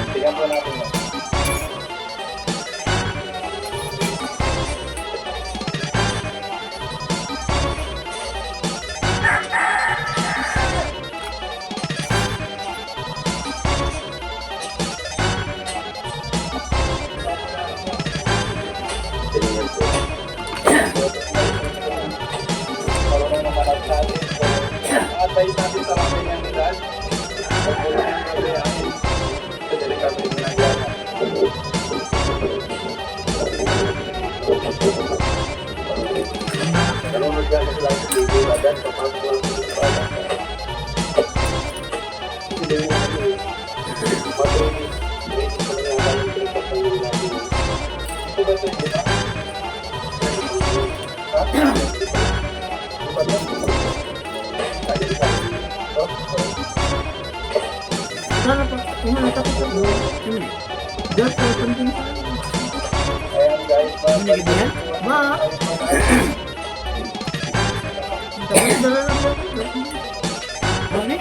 Tingnan po natin yan. Tingnan po. Marunong naman ang natin. So, ang advice natin sa mga ganyang edad, huwag po lang pabayaan. Sa delikado yung ginagawa. Nanonood ka kasi lang sa TV, agad, papasok lang sa TV. Hindi mo ano eh. Patraining, training pa lang yata yung pinagpapahuli natin. Ito ba ito, di ba? Ha? Ito ba ito? Ay, di ba? Oh, Sana pa, umano tapos ako. Just something sa Ayan guys, Ano yan? Ba? Tapos dala lang ako. Ano eh?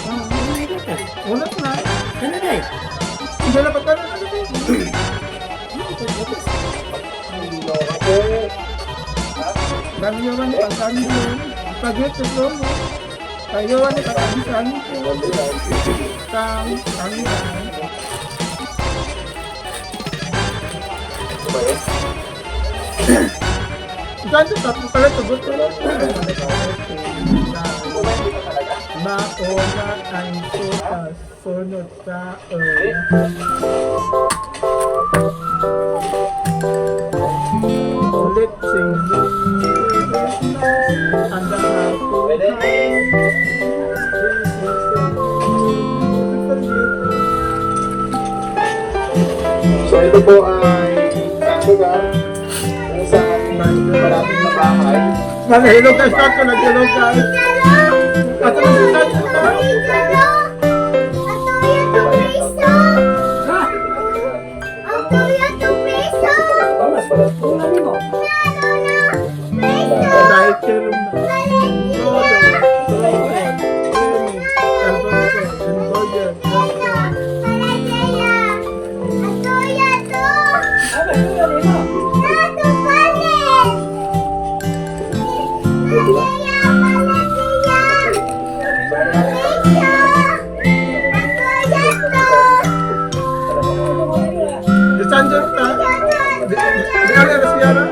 Ah, Ano ito ka? wala na. Ano na eh? Dala pa pala na ito. Ano ito? Tapos. Hindi mo kasi. Dami yaman ni pagkami yun. Pagit ito mo. Tayo ni pagkami kami. Tang, tang, tang. Ito ba yun? Ganto tatlo pala tugot ko. Ito ba hindi pa talaga? Mauna ang sotas, sunod sa Ulit sing ang Pwede? So ito po ay isang lugar kung saan malapit. Bahay. Nagahilog ka sa ato, naghilog ka. Ato na sa ato. Ha? Wala nimo. Dahil kero na. Todo, Solomon, Remy, Alfonso, and Roger. Ah, wala nimo. Di Sanjur ta. Di di ala siyara.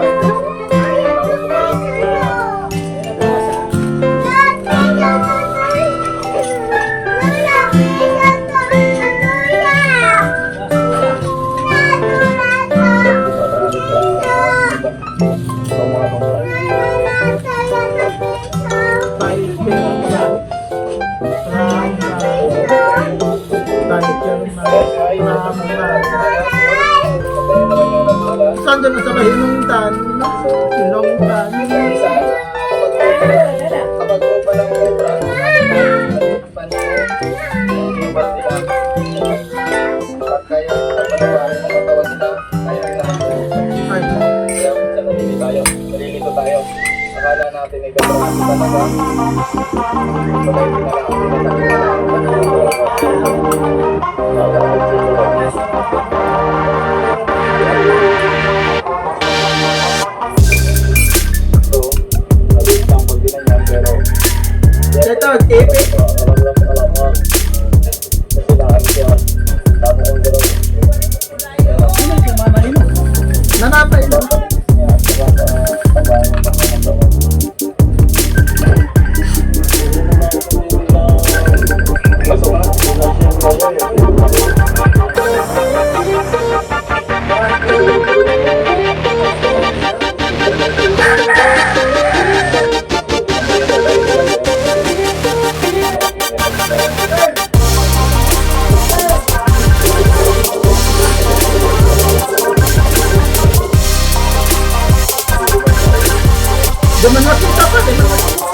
Dahil kero na. Rama. Dahil kero na. Rama. Sanjur na sa bahinungtan. Hinungtan. Minsan, kapag upa lang obra, ibat nila. At kaya napanawarin ang katawan nila, kaya nila. Ay, Kaya minsan nalilito tayo, nalilito tayo. Akala natin ay gano'n talaga. Sabay din na lang ang So, mabilis lang pag ginanyan, pero Ito, keep it. Alam lang, alam mo. Kasi naano siya, damo kong gano'n. Sino ka mama nimo? Nanapay na. Duman na kita pa.